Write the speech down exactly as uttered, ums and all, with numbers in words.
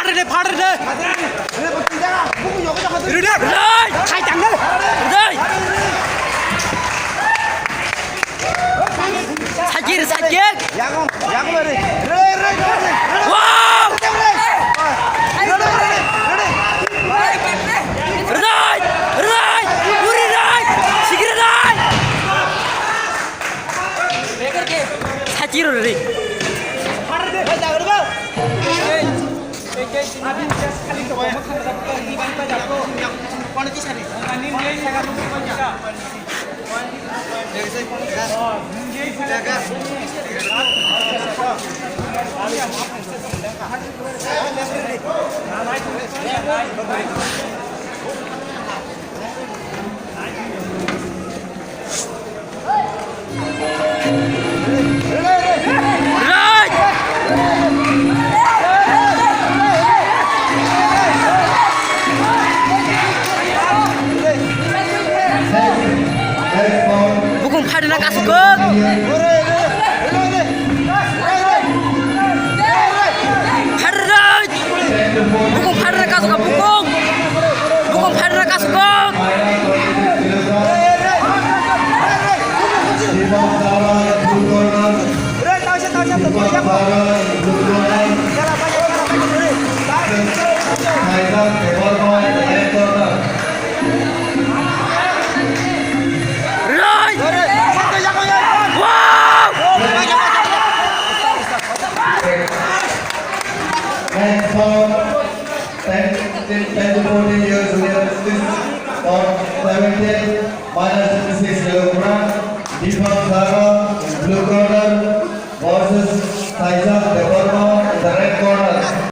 Rwdai! Rwdai! Thai tangdal! Rwdai! Sakir, sakir! Wow! Rwdai! Rwdai! Uri rwdai! Sikir rwdai! Sakir rwdai! Bukung pharina kasukgo. Pharina. Bukung pharna kasukgo, bukung. Bukung pharna kasukgo. Right! Wow! Next bout, ten, ten to fourteen years, we have six or seventeen, minus six kilogram. Deepak Saga, blue corner.